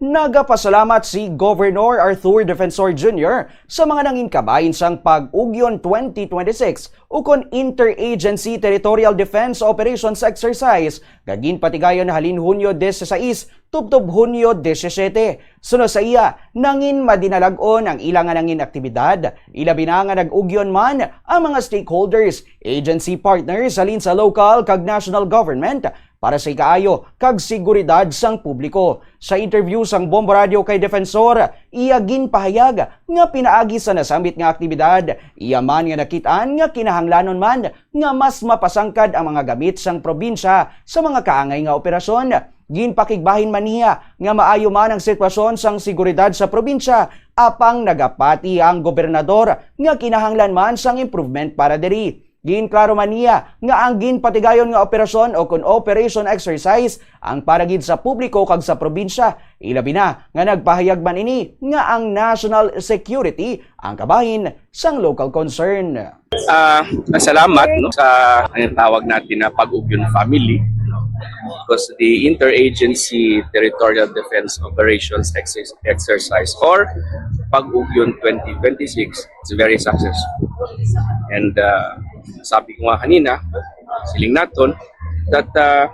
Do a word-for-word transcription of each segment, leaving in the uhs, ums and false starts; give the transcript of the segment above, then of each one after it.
Nagapasalamat si Governor Arthur Defensor Junior sa mga nangin kabahin sang Pag-Ugyon twenty twenty-six ukon Interagency Territorial Defense Operations Exercise nga ginpatigayon halin Hunyo dieciséis tubtob Hunyo disisyete. Suno sa iya, nangin madinalag-on ang ila nga nangin aktibidad, ilabi na nga nag-ugyon man ang mga stakeholders, agency partners halin sa local kag national government para sa ikaayo kag seguridad sang publiko. Sa interview sang Bombo Radio kay Defensor, iya ginpahayag nga pinaagi sa nasambit nga aktibidad, iya man nga nakit-an nga kinahanglanon man nga mas mapasangkad ang mga gamit sang probinsya sa mga kaangay nga operasyon. Ginpakigbahin man niya nga maayo man ang sitwasyon sang seguridad sa probinsya, apang nagapati ang gobernador nga kinahanglan man sang improvement para diri. Ginklaro man niya nga ang ginpatigayon nga operasyon o kon operation exercise ang para gid sa publiko kag sa probinsya, ilabi na nga nagpahayag man ini nga ang national security ang kabahin sang local concern. Ah, salamat, no, sa, ang tawag natin na Pag-Ugyon family, because the Interagency Territorial Defense Operations Exer- Exercise or Pag-Ugyon twenty twenty-six is very successful. And uh, sabi ko nga kanina, siling naton, that uh,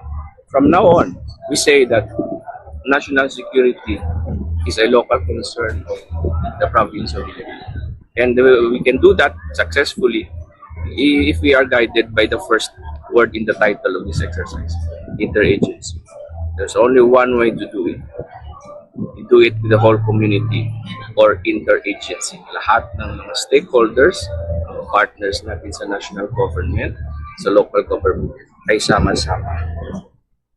from now on, we say that national security is a local concern of the province of Iloilo. And uh, we can do that successfully if we are guided by the first word in the title of this exercise, interagency. There's only one way to do it. You do it with the whole community or interagency. Lahat ng mga stakeholders, partners natin sa national government, sa local government, ay sama-sama.